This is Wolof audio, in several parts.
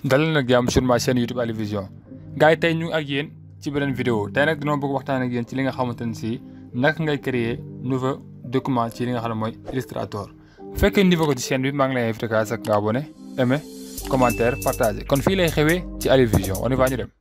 dalal nag jàmm sur ma chaîne YouTube Ali Vision gars yi tey ñu ak yéen ci beneen vidéo tey nag dañoo bëgg waxtaan ak yéen ci li nga xamante ne si naka ngay créer nouveau document ci li nga xam ne mooy Illustrator bu fekkee niveau ko ci chaîne bi maa ngi lay invité ka sax nga abonné aimé commentaire partagé kon fii lay xewee ci Ali Vision on y va ñu dem.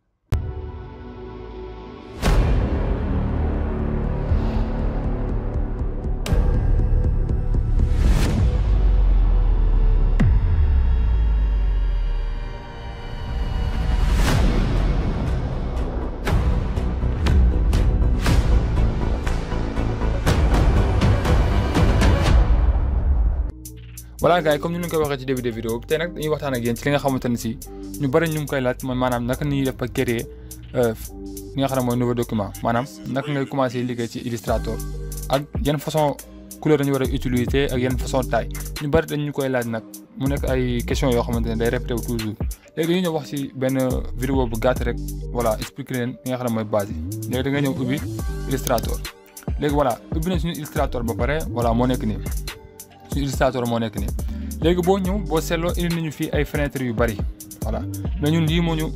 voilà gars yi comme ni ñu koy waxee ci début de vidéo bi tey nag dañuy waxtaan ak yéen ci li nga xamante ne si ñu bëri ñu ngi koy laaj mooy maanaam naka ni ñuy def ba créer li nga xam ne mooy nouveau document maanaam naka ngay commencer liggéey ci Illustrator ak yan façon couleur dañu war a utiliser ak yan façon taille ñu bëri dañ ñu koy laaj nag mu nekk ay questions yoo xamante ne day répété wu toujours léegi dañuy ñëw wax ci benn vidéo bu gàtt rek voilà expliquer leen li nga xam ne mooy base yi léegi da nga ñëw ubbi Illustrator léegi voilà ubbi na suñu Illustrator ba pare voilà moo nekk nii. Illustrator moo nekk nii léegi boo ñëw boo seetloo indi nañu fii ay fenêtres yu bari voilà mais ñun lii moo ñu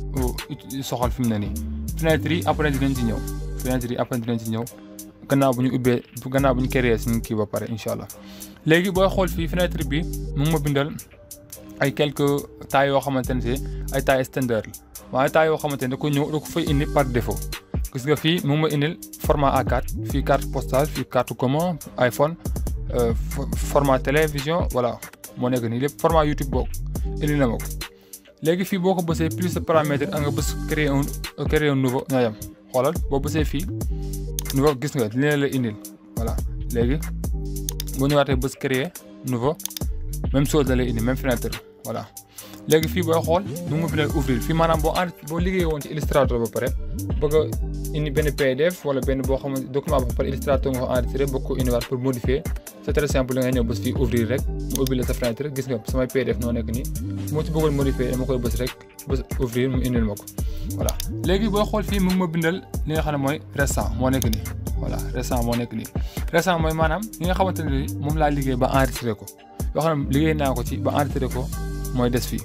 soxal fi mu ne nii fenêtres yi après dinañ ci ñëw fenêtres yi après dinañ ci ñëw gannaaw bu ñu ubbee gannaaw bu ñu créé suñu kii ba pare incha allah léegi booy xool fii fenêtre bi mu ngi ma bindal ay quelques tailles yoo xamante ne si ay tailles standard la waaye tailles yoo xamante ne da ko ñëw da ko fay indi par défaut gis nga fii mu ngi ma indil format A4 fii carte postale fii carte commune iPhone. Format télévision voilà moo nekk nii lépp format YouTube boobu indi na ma ko léegi fii boo ko bësee plus de paramètres nga bës créer un nouveau ñoo yem xoolal boo bësee fii nouveau gis nga li la indil voilà léegi boo ñëwaatee bës créer nouveau même chose da lay indi même fenêtre voilà léegi fii booy xool nu mu bindal ouvrir fii maanaam boo liggéey woon ci Illustrator ba pare bëgg a indi benn PDF wala benn boo xam ne document ba pare Illustrator nga ko enregistré bëgg ko indiwaat pour modifier c'est très simple da ngay ñëw bës fii ouvrir rek mu ubbi la sa fenêtre gis nga samay PDF noo nekk nii moo ci bëggoon modifier dama koy bës rek bës ouvrir mu indil ma ko voilà léegi booy xool fii mu ngi ma bindal li nga xam ne mooy récent moo nekk nii voilà récent moo nekk nii récent mooy maanaam li nga xamante ne moom laa liggéey ba enregistré ko yoo xam ne liggéey naa ko ci ba enregistré ko mooy des fii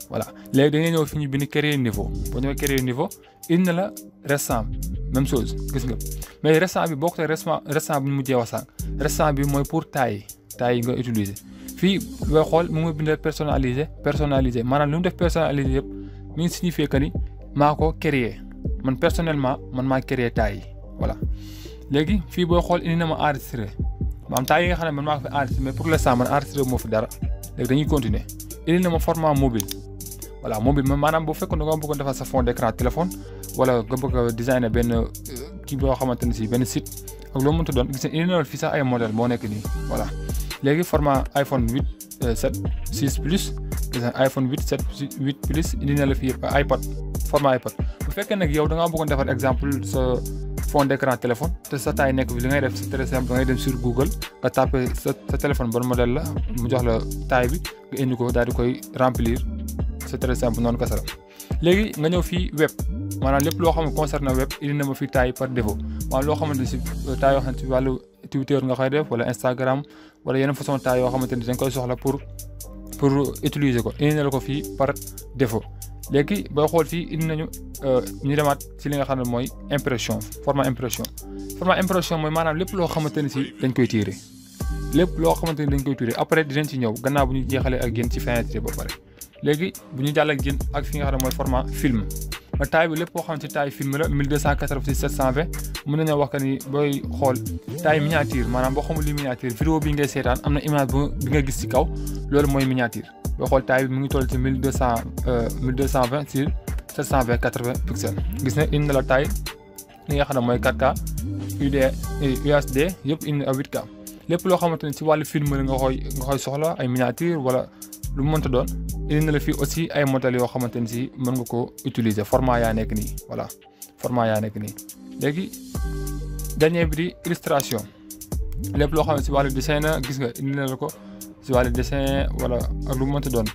voilà léegi da ngay ñëw fi ñu bind créer niveau boo ñëwee créer niveau indi na la récent même chose gis nga mais récent bi bokkul ak récent bi ñu mujjee wax sànq récent bi mooy pour taille yi nga utiliser fii booy xool mu ngi bindal personnalisé maanaam lu mu def personnalisé yëpp mi ngi signifié que ni maa ko créer man personnellement man maa créer taille yi voilà léegi fii booy xool indi na ma enregistré maanaam taille yi nga xam ne man maa ko fi enregistré mais pour l'instant man enregistré moo fi dara léegi dañuy continuer indi na ma format mobile voilà mobile maanaam bu fekkoon da nga bëggoon defar sa fond d'écran téléphone wala nga bëgg a designer benn kii boo xamante ne si benn site ak loo mënta doon gis nga indi na fii sax ay modèle moo nekk nii voilà léegi format iPhone 8 7 6 plus gis nga iPhone 8 7 8 plus indi na la fii iPod format iPod bu fekkee nag yow da ngaa bëggoon defar exemple sa fond d'écran téléphone te sa taille nekk bi li ngay def c'est très simple da ngay dem sur Google nga tapé sa téléphone bon modèle la mu jox la taille bi nga indi ko daal di koy remplir c'est très simple noonu kese la léegi nga ñëw fii web maanaam lépp loo xam ne concerne web indi na ma fii taille par défaut maanaam loo xamante ne si taille yoo xam ne si wàllu Twitter nga koy def wala Instagram wala yeneen façon taille yoo xamante ne dañ koy soxla pour utiliser ko indi na la ko fii par défaut léegi booy xool fii indi nañu ñu demaat ci li nga xam ne mooy impression format impression mooy maanaam lépp loo xamante ne si dañ koy tirer lépp loo xamante ne dañ koy tirer après dinañ ci ñëw gannaaw bu ñu jeexalee ak yéen ci fenêtre ba pare léegi bu ñu jàll ak yéen ak fi nga xam ne mooy format film ma taille bi lépp boo xam ne ci taille film la 1286 720 mën nañoo wax que ni booy xool taille miniature maanaam boo xamul li miniature vidéo bi ngay seetaan am na image bi nga gis ci kaw loolu mooy miniature boo xool taille bi mu ngi toll ci 1220 sur 720 80 pixels gis na indi na la taille li nga xam ne mooy 4K UHD yëpp indi à 8K lépp loo xamante ne ci wàllu film la nga koy soxla ay miniature wala lu mu mënta doon indi na la fii aussi ay modèles yoo xamante ne si mën nga ko utiliser format yaa nekk nii voilà format yaa nekk nii léegi dernier bi di illustration lépp loo xam ne si wàllu dessin na gis nga indi na la ko si wàllu dessin wala ak lu mu mënta doon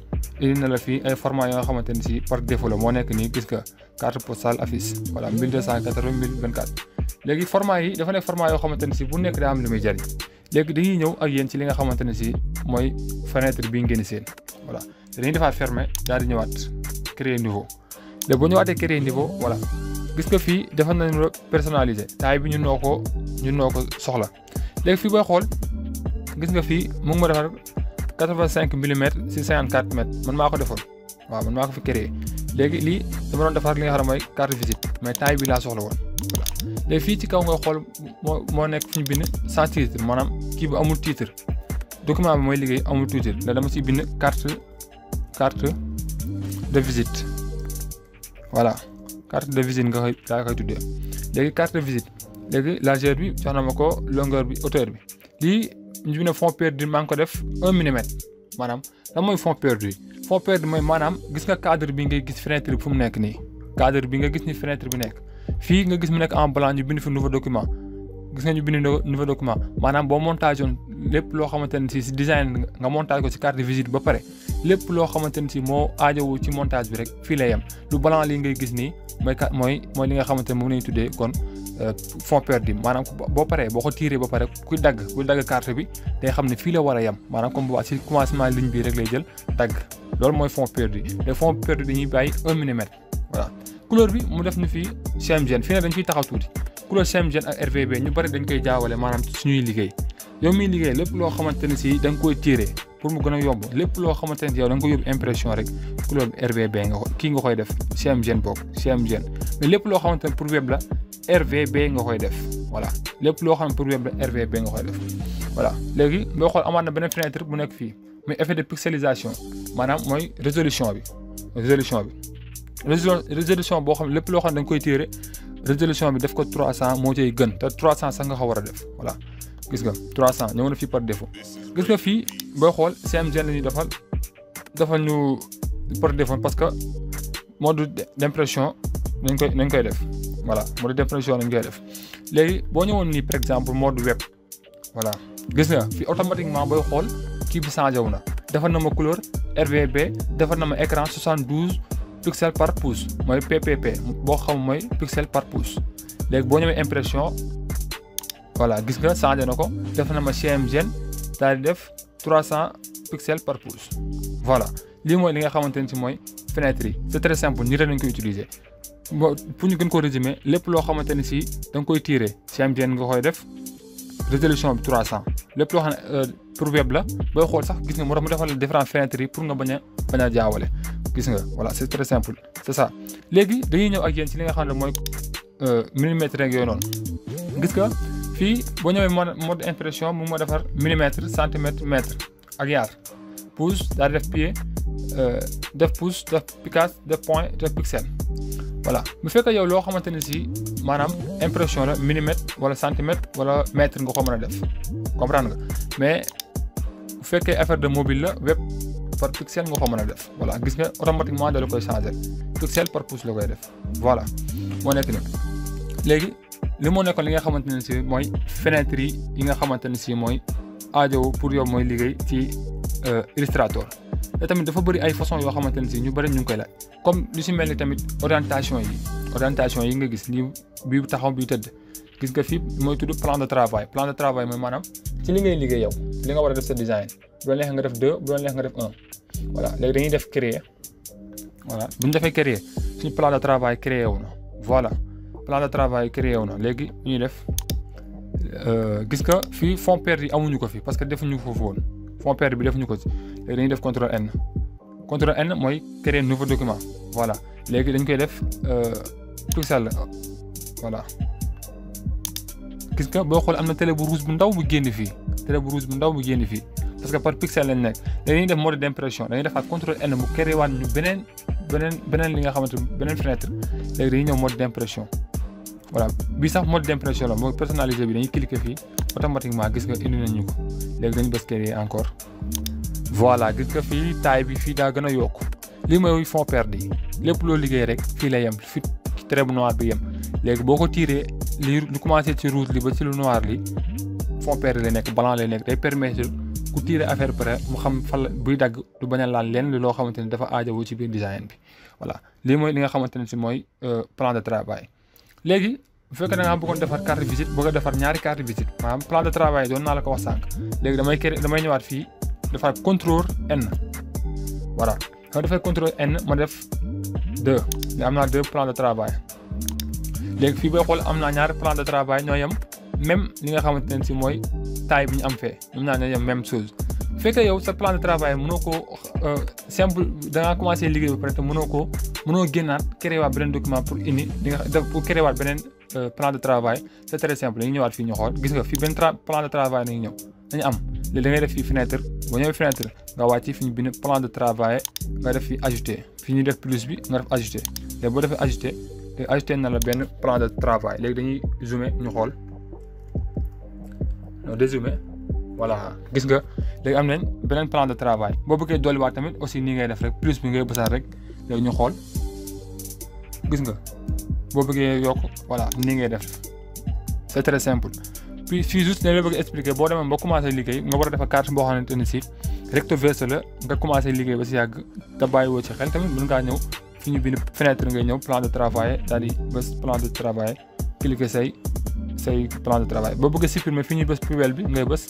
indi na la fii ay format yoo xamante ne si par défaut la moo nekk nii gis nga carte postale affiche voilà 1280 1024 léegi format yi dafa nekk format yoo xamante ne si bu nekk daa am lu muy jariñ léegi dañuy ñëw ak yéen ci li nga xamante ne si mooy fenêtre bii ngeen seen voilà dañuy defaat fermer daal di ñëwaat créer niveau léegi boo ñëwaatee créer niveau voilà gis nga fii defal nañu personnaliser taille bi ñun noo ko soxla léegi fii booy xool gis nga fii mu ngi ma defar 85 millimètres si 54 mètres man maa ko defoon waaw man maa ko fi créer léegi lii dama doon defar li nga xam ne mooy carte visite mais taille bi laa soxla woon voilà léegi fii ci kaw nga xool moo nekk fi ñu bind sans titre maanaam kii bi amul titre document bi mooy liggéey amul titre la dama ciy bind carte de visite voilà carte de visite nga koy tuddee léegi carte de visite léegi largeur bi jox na ma ko longueur bi hauteur bi lii ñu bind fond perdu maa ngi ko def 1 millimètre maanaam lan mooy fond perdu mooy maanaam gis nga cadre bi ngay gis fenêtre bi fu mu nekk nii cadre bi nga gis ni fenêtre bi nekk fii nga gis mu nekk en blanc ñu bind fi nouveau document gis nga ñu bind nouveau document maanaam boo montage woon lépp loo xamante ne si design nga montage ko si carte de visite ba pare lépp loo xamante ne si moo aajowu ci montage bi rek fii lay yem lu blanc lii ngay gis nii mooy li nga xamante ne moom lañu tuddee kon fond perdu maanaam boo paree boo ko tiré ba pare kuy dagg carte bi day xam ne fii la war a yem maanaam comme bu si commencement ligne bi rek lay jël dagg loolu mooy fond perdu les fonds perdus dañuy bàyyi 1 millimètre voilà couleur bi mu def ni fii CMYN fii ne dañ fiy taxaw tuuti couleur CMYN ak RVB ñu bari dañ koy jaawale maanaam suñuy liggéey yow miy liggéey lépp loo xamante ne si da nga koy tiré pour mu gën a yomb lépp loo xamante ne si yow da nga koy yóbbu impression rek couleur RVB nga koy def CMYN bokk CMYN mais lépp loo xamante ne pour web la RVB nga koy def voilà lépp loo xam ne pour web la RVB nga koy def voilà léegi boo xool amaat na beneen fenêtre bu nekk fii muy effet de pixelisation maanaam mooy résolution bi résolution boo xam ne lépp loo xam ne da nga koy tirer résolution bi def ko 300 moo cay gën te 300 sax nga ko war a def voilà gis nga 300 ñëw na fii par défaut gis nga fii booy xool CMYN la ñuy defal ñu par défaut parce que mode d'impression nañ koy def voilà mode d'impression nañ koy def léegi boo ñëwoon nii par exemple mode web voilà gis nga fii automatiquement booy xool kii bi changé wu na defal na ma couleur RVB defal na ma écran 72 pixels par pouce mooy PPP boo xam mooy pixel par pouce léegi boo ñëwee impression voilà gis nga changé na ko def na ma CMYN daal di def 300 pixels par pouce voilà lii mooy li nga xamante ne si mooy fenêtre yi c'est très simple nii rek lañ koy utiliser pour ñu gën ko résumer lépp loo xamante ne si da nga koy tirer CMYN nga koy def résolution bi 300 lépp loo xam ne pour web la booy xool sax gis nga mu defal différentes fenêtres yi pour nga bañ a jaawale gis nga voilà c'est très simple c'est ça léegi dañuy ñëw ak yéen ci li nga xam ne mooy millimètre rek yooyu noonu gis nga fii boo ñëwee mode impression mu ma defar millimètre centimètre mètre ak yaar pouce daal di def pied def pouce def picas def point def pixel voilà bu fekkee yow loo xamante ne si maanaam impression la millimètre wala centimètre wala mètre nga ko mën a def comprendre nga mais bu fekkee affaire de mobile la web par pixel nga ko mën a def voilà gis nga automatiquement da la koy changer pixel par pouce la koy def voilà moo nekk nii léegi li moo nekkoon li nga xamante ne si mooy fenêtre yi nga xamante ne si mooy aajow pour yow mooy liggéey ci Illustrator te tamit dafa bëri ay façon yoo xamante ne si ñu bëri ñu ngi koy laaj comme lu si mel ni tamit orientation yi nga gis lii bii taxaw bii tëdd gis nga fii mooy tudd plan de travail mooy maanaam ci li ngay liggéey yow li nga war a def sa design bu doon neex nga def 2 bu doon neex nga def 1 voilà léegi dañuy def créer voilà bu ñu defee créer suñu plan de travail créé wu na voilà plan de travail créé wu na léegi ñuy def gis nga fii fond perdu yi amuñu ko fi parce que defuñu foofu woon fond perdu bi defuñu ko ci léegi dañuy def contrôle N mooy créer nouveau document voilà léegi dañ koy def pixel voilà gis nga boo xool am na télé bu rouge bu ndaw bu génn fii parce que par pixel lañ nekk dañuy def mode d'impression dañuy defaat contrôle N mu créé waat ñu beneen li nga xamante beneen fenêtre léegi dañuy ñëw mode d'impression voilà bii sax mode d'impression la mooy personnalisé bi dañuy cliquer fii automatiquement gis nga indi nañu ko léegi dañu bës créer encore voilà gis nga fii taille bi fii daa gën a yokku lii mooy fond perdu yi lépp loo liggéey rek fii lay yem fi trait bu noir bi yem léegi boo ko tiré li lu commencé ci rouge li ba ci lu noir li fond perdu lay nekk blanc lay nekk day permettre ku tiré affaire pare mu xam fan la buy dagg du bañ a laal leen loo xamante ne dafa aajowoo ci biir design bi voilà lii mooy li nga xamante ne si mooy plan de travail léegi bu fekkee da nga bëggoon defar carte visite bëgg a defar ñaari carte visite maanaam plan de travail doon naa la ko wax sànq léegi damay ñëwaat fii defar contrôle N voilà ma defee contrôle N ma def am naa 2 plans de travail léegi fii booy xool am naa ñaari plan de travail ñoo yem même li nga xamante ne si mooy taille bi ñu am fee ñoom ñaar ñoo yem même chose fekkee yow sa plan de travail mënoo ko simple da ngaa commencé liggéey ba pare te mënoo génnaat créer waat beneen document pour indi li nga def pour créer waat beneen plan de travail c'est très simple dañuy ñëwaat fii ñu xool gis nga fii benn plan de travail nañu ñëw dañu am léegi da ngay def fii fenêtre boo ñëwee fenêtre nga wàcc fi ñu bind plan de travail nga def fii ajouter fii ñu def plus bi nga def ajouter léegi boo defee ajouter léegi ajouter na la benn plan de travail léegi dañuy zoomer ñu xool non dézoomer voilà gis nga léegi am nañ beneen plan de travail boo bëggee dolliwaat tamit aussi nii ngay def rek plus bi ngay bësaat rek léegi ñu xool gis nga boo bëggee yokk voilà nii ngay def c'est très simple puis fii juste dañ la bëgg expliquer boo demee ba commencé liggéey nga war a defar carte boo xamante ne si recto verso la nga commencé liggéey ba si yàgg te bàyyiwoo ci xel tamit mën ngaa ñëw fi ñu bind fenêtre ngay ñëw plan de travail daal di bës plan de travail cliquer say plan de travail boo bëggee supprimer fi ñuy bës poubelle bi ngay bës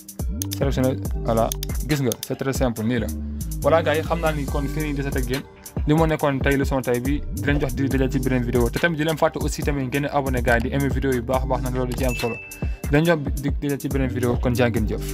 sélectionner voilà gis nga c'est très simple nii la voilà gars yi xam naa ni kon fii nii desat ak yéen li moo nekkoon tey leçon tey bi di leen jox di dajal ci beneen vidéo te tamit di leen fàtte aussi tamit ngeen abonné gars yi di aimer vidéo yu baax a baax nag loolu ci am solo di leen jox di dajal ci beneen vidéo kon jaa ngeen jëf